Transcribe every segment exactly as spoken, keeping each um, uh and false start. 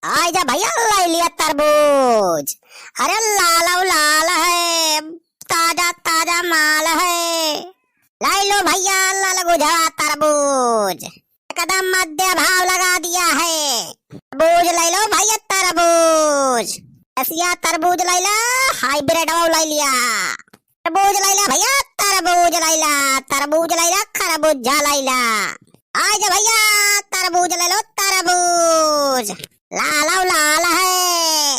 आइ जा भइया, लइ लिया तरबूज। अरे लालउ लाल है, ताजा ताजा माल है। लइ लो भइया, लाल गुझवा तरबूज। एकदम मध्य भाव लगा दिया है। तरबूज लइ लो भइया, तरबूज। एसिया तरबूज लइ ला, हाइब्रिड वाला लइ लिया। तरबूज लइ ला भइया, तरबूज लइ ला, तरबूज लइ ला, खरबूजा लइ ला। आइ जा भइया, तरबूज लइ लो, तरबूज। लालउ लाल है,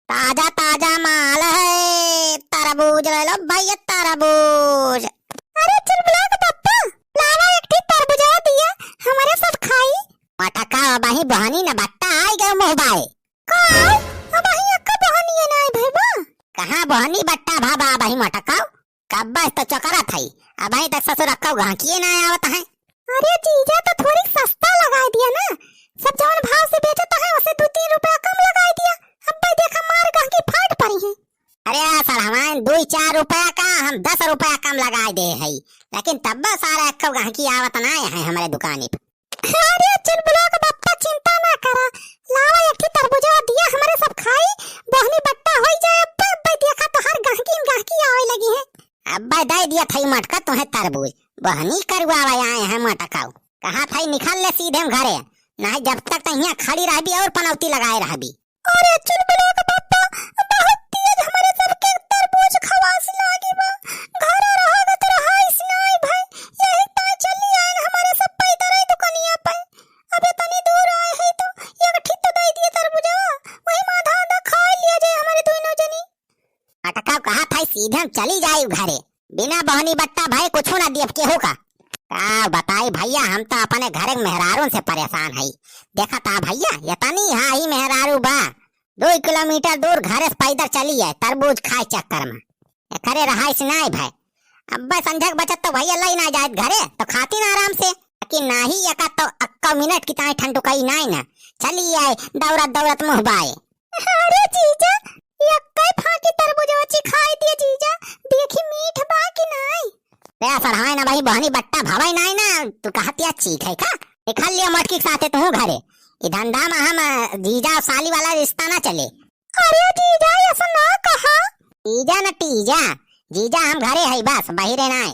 ताजा ताजा माल है, तरबूज लइ लो भइया, तरबूज। अरे चुलबुला के पप्पा, लावा एक ठी तरबुजवा दिया, हमरे सब खाई। मटका अबहीं बहनी न बट्टा आइ गए मुँह बाए। का? अबहीं एक्का बहनिया नाइ भइ बा? कहाँ बहनी बट्टा भा बा अबहीं मटकाउ? कब्बस तो चकरत हई, अबहीं तक ससुर एक्का गहकिए नाइ आवत है। अरे जीजा तो थोड़ी सस्ता लगाइ दिया ना, सब जवन भाव से बेचत है उसे दू तीन रुपया कम लगाइ दिया। अब्बे देखा मार गहकी फाट परी है। अरे सर, हमारे दुइ चार रुपया का हम दस रुपया कम लगाइ दे हई, लेकिन तब्बो सारा एक्का गहकी आवत नाइ है हमरे दुकानी पे। अरे चुलबुला के बप्पा, चिंता ना करा, लावा एक ठी तरबुजवा दिया, हमरे सब खाई, बहनी बट्टा होइ जाए। अब्बे, अब्बे देखा तोहार गहकी गहकी आवइ लगी है। अब्बे दइ दिया थई मटका तुहें तरबूज, बहनी करवावइ आए हैं मटकाउ। कहा थई निकल ले सीधे हम घरे, नाहीं जब तक तइहाँ खड़ी रहबी अउर पनौती लगाए रहबी। अरे चुलबुला के बप्पा, बहुत तेज हमरे सबके तरबूज खवास लागी बा। घरे रहा गत रहाइस नाइ भइ, यही ताई चली आइन हमरे सब पैदर दुकनिया पे। अब एतनी दूर आए हई तो एक ठी तो दइ दिया तरबुजवा, वही मा आधा आधा खाइ लिया जाए हमरे दुइनो जनी। मटकाउ कहा थई सीधे हम चली जाई घरे, बिना बहनी बट्टा भए कुछू ना दियब केहू का। का बताई भइया, हम तो अपने घरे के मेहरारून से परेशान हई। देखा ता भइया, एतनी हा ही मेहरारू बा, दुइ किलोमीटर दूर घरे से पैदर चली आए तरबूज खाए चक्कर मा। एकरे रहाइस नाइ भए। अब्बे संझक बचत तो भइया लइ ना जाइत घरे, तो खातिन आराम से। कि नाहीं एका तो अक्का मिनट की ताई ठंडुकाई नाइ ना। चली आए दौड़त दौड़त मुँह बाए। अरे जीजा, एक्कइ फाँकी तरबुजवा चिखाइ दिया जीजा, देखी मीठ बा कि नाइ। रे सरहाय ना भाई, बहनी बट्टा भवइ नाइ ना, तू कहतिया चीखइ का? निकल लिया मटकी के साथे तू घरे। ई धंधा मा हम, अ, जीजा अउर साली वाला रिस्ता ना चले। अरे जीजा, अइसा ना कहा। जीजा न टीजा, जीजा हम घरे हई बस, बहिरे नाइ।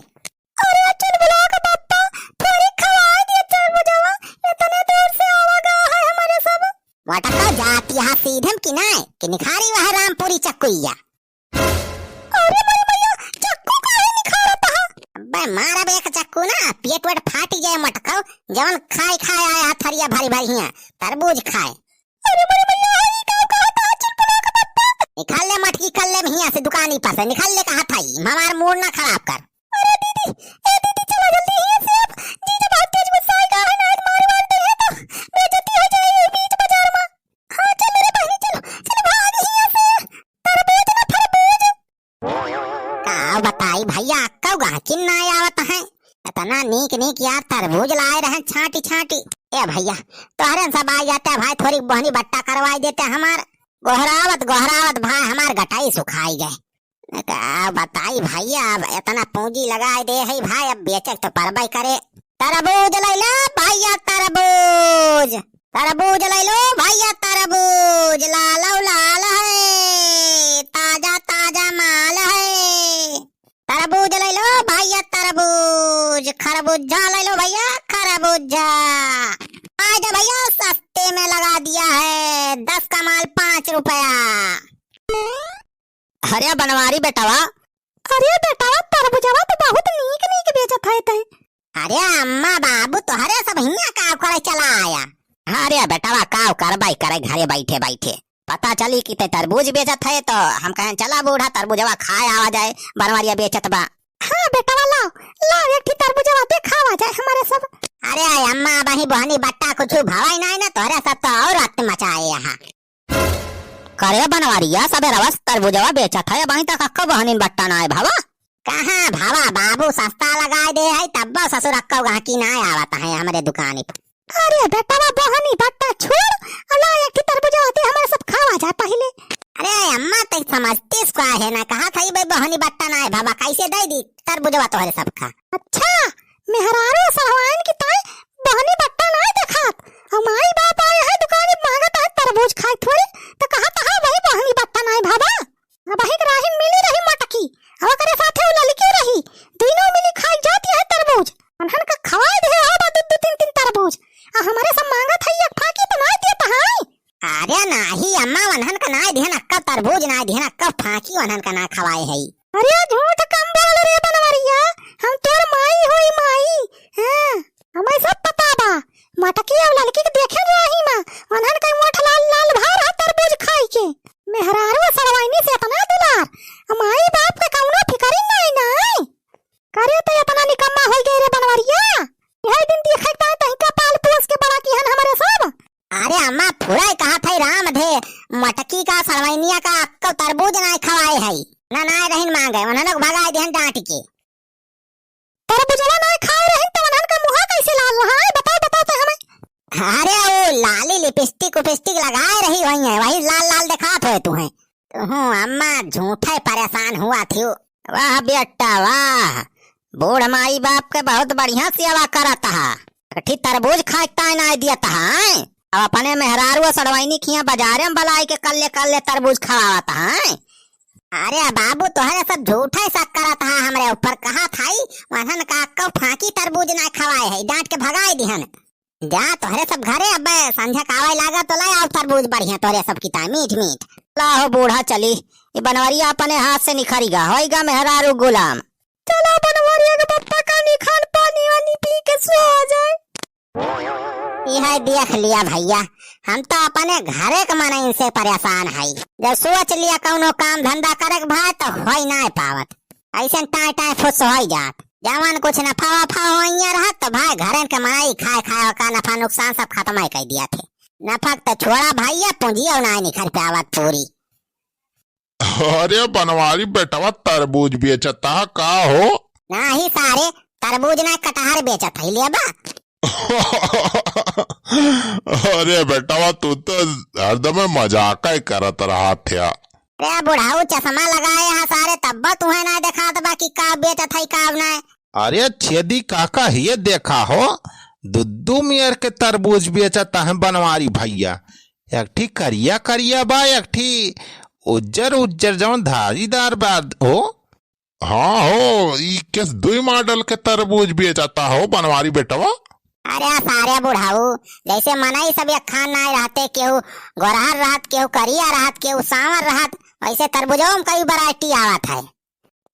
अरे चुलबुला के बप्पा, थोड़ी खवाइ दिया तरबुजवा, एतने दूर से आवा गा है हमरे सब। मटका जाति हा सीधम कि नाइ, कि निखारी वह रामपुरी चक्कुइया। अरे मोरी मैया, चक्कू काहे निखारत हा? अब्बे मारब एक चक्कू ना, पेट वेट फाटि जाए मटकउ, जवन खाइ खाइ आया हा थरिया भरि भरि हियाँ, तरबूज खाइ। अरे मोरी मैया, ई का कहत हा चुलबुला के बप्पा? निकल ले मटकी, निकल ले हियाँ से दुकानी पर से, निकल ले कहत हई, हमार मूड ना खराब कर। अरे दीदी, ए दीदी, चला जल्दी हियाँ से अब। जीजा बहुत तेज गुस्सा आएगा, है ना, आज मार वार दे है तो बेइज्जती हो जाएगी बीच बाजार मा। हाँ, चल रे बहनी, चल, चल भाग हियाँ से। तरबूज ना फरबूज। का बताई भइया, अक्कउ गहकिन ना आवत है। एतना नीक नीक यार तरबूज लाए रहे छाँटी छाँटी। ए भइया, तोहरे सब आ जाते भाई, थोड़ी बहनी बट्टा करवाइ देते हमार। गोहरावत गोहरावत भाई हमार गटाई सुखाइ गए। का बताई भइया, अब एतना पूँजी लगाइ दे है भाई, अब बेचे तो परबइ करे। तरबूज लइ लो भइया, तरबूज, तरबूज लइ लो भइया, तरबूज लालउ लाल है, ताजा ताजा माल है। तरबूज लइ लो भइया, तरबूज, खरबूजा लइ लो भइया, खरबूजा। आज भइया सस्ते में लगा दिया है, दस का माल पाँच रुपया। अरे बनवारी बेटवा। अरे बेटवा, तरबुजवा तो बहुत नीक नीक बेचत है तै। अरे अम्मा बाबू, तोहरे सब हियाँ का करे चला आया? अरे बेटवा, का करबै करे घरे बैठे बैठे। पता चली कि तै तरबूज बेचत है, तो हम कहें चला बूढ़ा तरबुजवा खाए आवा जाए, बनवारिया बेचत बा। हाँ बेटवा, लाओ, लाओ एक ठी तरबुजवा देखावा जाए हमरे सब। अरे अम्मा, अबहीं बहनी बट्टा कुछ भवाई नाई ना, तोहरे सब तो और रक्त मचाए यहाँ। करे बनवारिया, सबेरवा से तरबुजवा बेचत है, अबहीं तक अक्को बहनिन बट्टा नाय भावा। कहाँ भावा बाबू, सस्ता लगाए दे है, तब्बो ससुर अक्को गहकी नाय आवत है हमरे दुकानी पे। अरे बेटवा, बहनी बट्टा छोड़, अला एक ठी तरबुजवा दे, हमरे सब खावा जाए पहिले। अरे अम्मा, तै समझतीस का है ना, कहा था भाई बहनी बट्टा नाय भावा, कैसे दे दी तरबुजवा तोहरे सबका? अच्छा, मेहरारू सहवाइन की ताई बहनी बट्टा नाय देखात, और माई बाप आए हैं दुकानी मांगत है तरबूज खाए थोड़ी, तो कहा तो है वही बहनी बत्ता नाई भावा। अब वही के राही मिली रही मोटकी, अब ओकरे साथे उ ललकी रही, दुइनो मिली खाई जाती है तरबूज। उन्हन का खवाई दे हो बा दू दू तीन तीन तरबूज। आ हमरे सब मांगत है एक फाकी तो नाई देत है। अरे नाही अम्मा, उन्हन का नाई दिहन अक्का तरबूज, नाई दिहन अक्का फाकी, उन्हन का ना खवाए है। अरे झूठ कम बोल रे बनवरिया, हम तोर माई होई माई। हाँ, हमें सब पता बा। मटकी और ललकी के देखे रही माँ, उन्हन का ओठ लाल लाल भा रहा तरबूज खाई के। मेहरारू सड़वाइनी से इतना दुलार, माई बाप के कौनो फिकर ही नाई ना। करे तो इतना निकम्मा हो गए रे बनवरिया, यही दिन देखे के तहीं का पाल पोस के बड़ा किहन हमरे सब। अरे अम्मा, फुराई कहा थे राम धे, मटकी का सड़वैनिया का अक्को तरबूज नाय खवाए है, ना नाय रहिन मांगे, उन्हन लोग भगाए दिहन डांट के। तरबुजवा नाय खाए रहिन तो उन्हन का मुहा कैसे लाल रहा है, बताओ, बताओ तो हमें। अरे वो लाली लिपस्टिक उपिस्टिक लगाए रही हुई है, वही लाल लाल दिखात हुए तुम्हें। तुहूँ अम्मा झूठे परेशान हुआ थी। वाह बेटा वाह, बूढ़ माई बाप के बहुत बढ़िया सेवा करत हा। एकठी तरबूज खाए ताई नाय दियत हा, हैं? अब अपने मेहरारू सड़वैनी खिया बाजारे में बलाई के कल्ले कल्ले तरबूज खवावत हा, हैं? अरे बाबू, तोहरे सब झूठे शक करत हा हमरे ऊपर, कहा थाई वहन का को फाकी तरबूज ना खवाए है, डांट के भगाई दिहन। जा तोहरे सब घरे, अब संझा का आवे लागा तो ले आओ तरबूज बढ़िया तोहरे सब किता मीठ मीठ। लाहो बूढ़ा चली, ये बनवरिया अपने हाथ से निखरी गा, होई गा मेहरारू गुलाम। चलो बनवरिया के पप्पा का निखान पानी वानी पी के सो जाए। यह देख लिया भैया, हम तो अपने घरे के मनइन से परेशान हई। जब सोच लिया कौनो काम धंधा करे के भाई तो होई ना पावत। ऐसे टाए टाए फुस हो ही जात। जवन कुछ नफा वफा होइया रहत तो भाई घरन के माई खाए खाए का नफा नुकसान सब खत्म ही कर दिया थे। नफा तो छोड़ा भैया, पूंजी और ना निखर पावत पूरी। अरे बनवारी बेटवा तरबूज बेचता का हो? नाही सारे, तरबूज ना कटहर बेचत है, लेबा? अरे बेटवा, तू तो हरदम मजाक ही करत रहा थे। अरे बुढ़ाऊ, चश्मा लगाए हा सारे, तब्बा तुहे ना देखात बा कि का बेचत है, का ना। अरे छेदी काका, ये देखा हो, दुद्दू मेर के तरबूज बेचत है बनवारी भैया। एक ठी करिया करिया बा, एक ठी उज्जर उज्जर जौन धारीदार बा हो। हाँ हो, ई केस दुई मॉडल के तरबूज बेचता हो बनवारी बेटवा? अरे सारे बुढ़ाऊ, जैसे मनई सब एक खान नाय रहते, केहू गोरहर रहत, केहू करिया रहत, केहू सांवर रहत, वैसे तरबूजो में कई वैरायटी आवत है।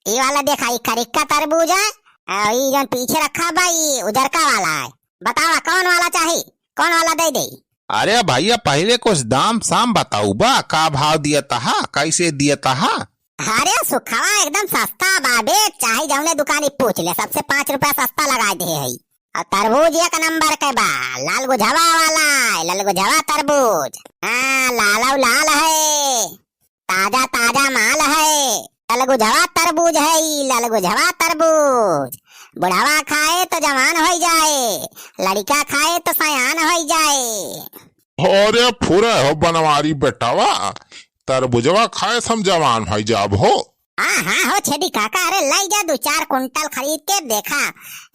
ई वाला देखा, ई करिक्का तरबूज है, और ई जौन पीछे रखा बा, ई उजरका वाला है। बतावा कौन वाला चाही, कौन वाला दे दे? अरे भैया, पहले कुछ दाम साम बताऊ बा, का भाव दिया तहा, कैसे दिया तहा? अरे सुखवा एकदम सस्ता बा बे, चाहे जौने दुकानी पूछ ले, सबसे पाँच रुपया सस्ता लगा दे है। और तरबूज एक नंबर के बा, लाल गुझवा वाला है, लाल गुझवा तरबूज। हाँ, लालौ लाल है, ताजा ताजा माल है। लाल गुझवा तरबूज है ई, लाल गुझवा तरबूज। बुढ़वा खाए तो जवान होई जाए, लड़िका खाए तो सयान होई जाए। अरे फुरे हो बनवारी बेटवा, तरबुजवा खाए से हम जवान होई जाब हो। हाँ, हाँ हो छेदी काका, अरे लाई जा दू चार कुंटल खरीद के देखा,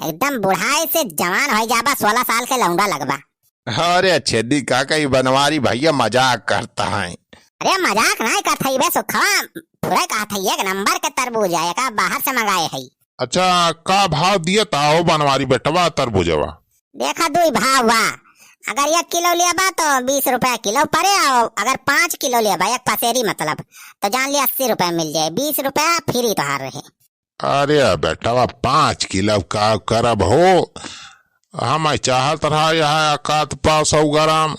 एकदम बुढ़ाए से जवान होई जाबा, सोलह साल के लौंडा लगबा। अरे छेदी काका, ई बनवारी भैया मजाक करता है। अरे मजाक नाय करत हई बे सुखवा, फुरे कहत हई, एक नंबर के तरबूज है, एका बाहर से मंगाए हई। अच्छा, का भाव दिया ता हो बनवारी बेटवा तरबूजवा? देखा दुई भाव बा, अगर एक किलो लेबा तो बीस रुपया किलो पड़े, और अगर पाँच किलो लेबा एक पसेरी मतलब, तो जान लिया अस्सी रुपया मिल जाए, बीस रुपया फ्री तोहार रहे। अरे बेटवा, पाँच किलो का करब हो? हम चाहत रहा यहाँ एकाध पाव सौ ग्राम।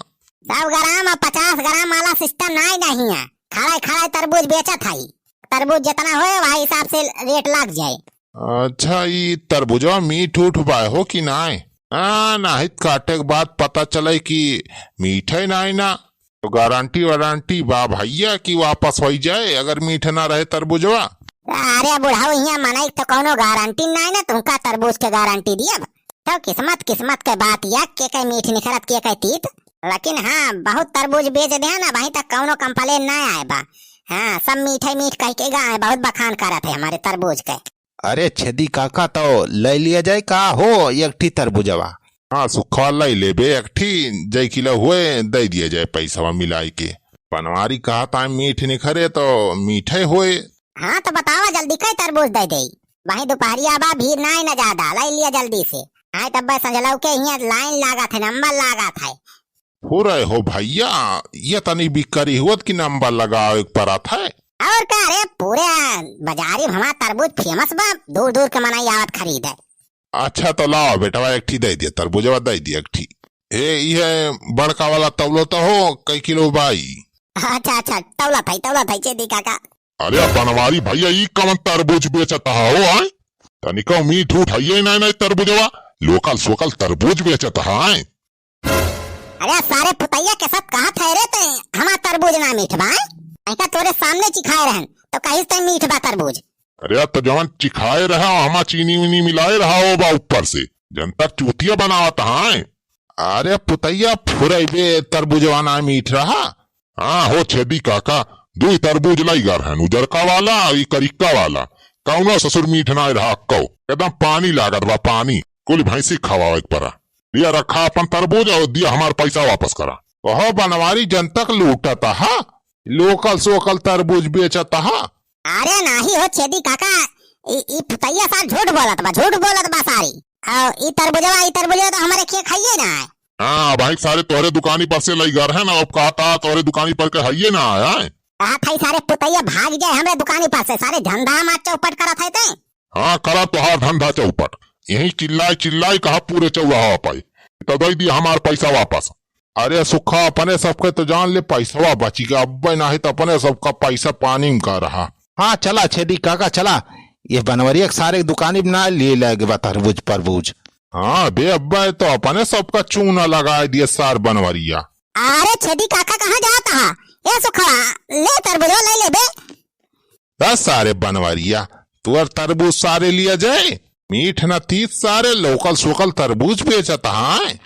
सौ ग्राम और पचास ग्राम वाला सिस्टम नाई नहीं है। खड़ा खड़ा तरबूज बेचत है, तरबूज जितना होए वही हिसाब से रेट लग जाए। अच्छा, ई तरबूजवा मीठ उठ बा हो कि नाई? हाँ, नाहीं त काटे के बाद पता चले कि मीठे नाई ना। तो गारंटी वारंटी बा भैया कि वापस होई जाए अगर मीठ ना रहे तरबूजवा? अरे बुढ़ऊ, हियां मनई तो कौनो गारंटी नाई ना, तुमका तरबूज के गारंटी दियब? तो किस्मत किस्मत के बात या, के कहे मीठ निखरत के कहे तीत। लेकिन हाँ, बहुत तरबूज बेच दे ना, अबहीं तक कौनो complain ना आए बा। हाँ, सब मीठे मीठ कह के गा है, बहुत बखान करत है हमारे तरबूज के। अरे छेदी काका, तो ले लिया जाए का हो एक ठी तरबूजवा? हाँ सुखवा, ले लेबे एक ठी, जय किलो हुए दे दिया जाए पैसवा मिलाई के। बनवारी कहत है मीठ निखरे तो मीठे होए। हाँ तो बतावा, जल्दी कई तरबूज दे दे। वहीं दुपहरिया बा, भीड़ नाई न ज्यादा, लाई लिया जल्दी से। आए तब संझलऊ के हियाँ लाइन लागत है, नंबर लागत है। हो रहे हो भैया, ये तनी बिक्करी हुअत कि नंबर लगावे के परत है। और का रे, पूरे बाजारी में हमार तरबूज famous बा, दूर दूर के मनई आवत खरीदे। अच्छा तो लाओ बेटवा, एक ठी दे दिया, तरबूजवा दे दिया एक ठी। ए, ये बड़का वाला तौलो तो हो, कई किलो बाई? अच्छा, अच्छा, तौला थाई, तौला थाई, छेदी काका। अरे बनवारी भैया, ई कवन तरबूज बेचत हा हो, आय? तनिको मीठ उठ हइये ना, ना तरबूजवा, लोकल सोकल तरबूज बेचत हा, आय? अरे सारे पुतैया के साथ कहा था रे ते, हमार तरबूज ना मीठ बा, आय? ऐसा तोरे सामने चिखाए रहन, तो कहिस ते मीठ बा तरबूज। अरे तो जवन चिखाए रहा, हमा चीनी उनी मिलाए रहा हो बा ऊपर से, जनता चूतिया बनावत हा, आय? अरे पुतैया फुरैबे, तरबूजवा ना मीठ रहा। हाँ हो छेदी काका, दुई तरबूज लइगा रहन, उजरका वाला, ई करिक्का वाला। कौनो ससुर मीठ ना रहा, अक्को एकदम पानी लागत बा, पानी। कुल भैंसी खवावे के परा। लिया रखा अपन तरबूज और दिया हमार पैसा वापस करा। कहो बनवारी जनतक लूटत हा, लोकल सोकल तरबूज बेचत हा। अरे नाही हो छेदी काका, ई, ई पुतैया सार झूठ बोलत बा, झूठ बोलत बा सारी। और ई तरबूजवा, ई तरबूजवा तो हमारे खेत खाइए ना है। हाँ भाई, सारे तोहरे दुकानी पर से लइगा रहन, अब कहता तोहरे दुकानी पर के हइये ना आया है। कहा था सारे पुतैया भाग जाए हमरे दुकानी पर से, सारे धंधा मार चौपट करत है ते। हाँ, करा तोहार धंधा चौपट, यही चिल्लाई चिल्लाई कहा पूरे चौराहा पाई, तो दे दिया हमार पैसा वापस। अरे सुखा, अपने सबके तो जान ले पैसवा बची गया, अब्बे नाही तो अपने सबका पैसा पानी में का रहा। हाँ चला छेदी काका चला, ये बनवरिया के सारे दुकानी में ना लिए लगे बा तरबूज परबूज। हाँ बे अब्बे, तो अपने सबका चूना लगाए दिए सार बनवरिया। अरे छेदी काका कहाँ जात हा? ए सुखवा, ले तरबूजवा ले ले बे। दस सारे बनवरिया, तुअर तरबूज सारे लिया जाए, मीठ न तीत सारे लोकल सोकल तरबूज बेचत हैं।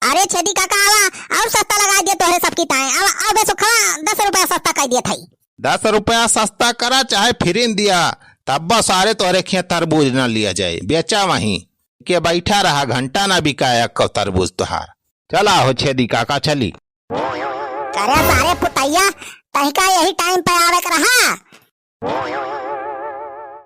अरे छेदी काका आवा, और सस्ता लगा दिया तोहरे सबकी ताए। आवा, आवा बे सुखवा, दस रुपया सस्ता कर दिया थाई। दस रुपया सस्ता करा चाहे फिरिन दिया, तब्बा सारे तोहरे खेत तरबूज न लिया जाए, बेचा वहीं के बैठा रहा, घंटा ना बिकाया क तरबूज तोहार। चला हो छेदी काका चली। अरे सारे पुतैया, तहिका यही टाइम पे आवे के रहा।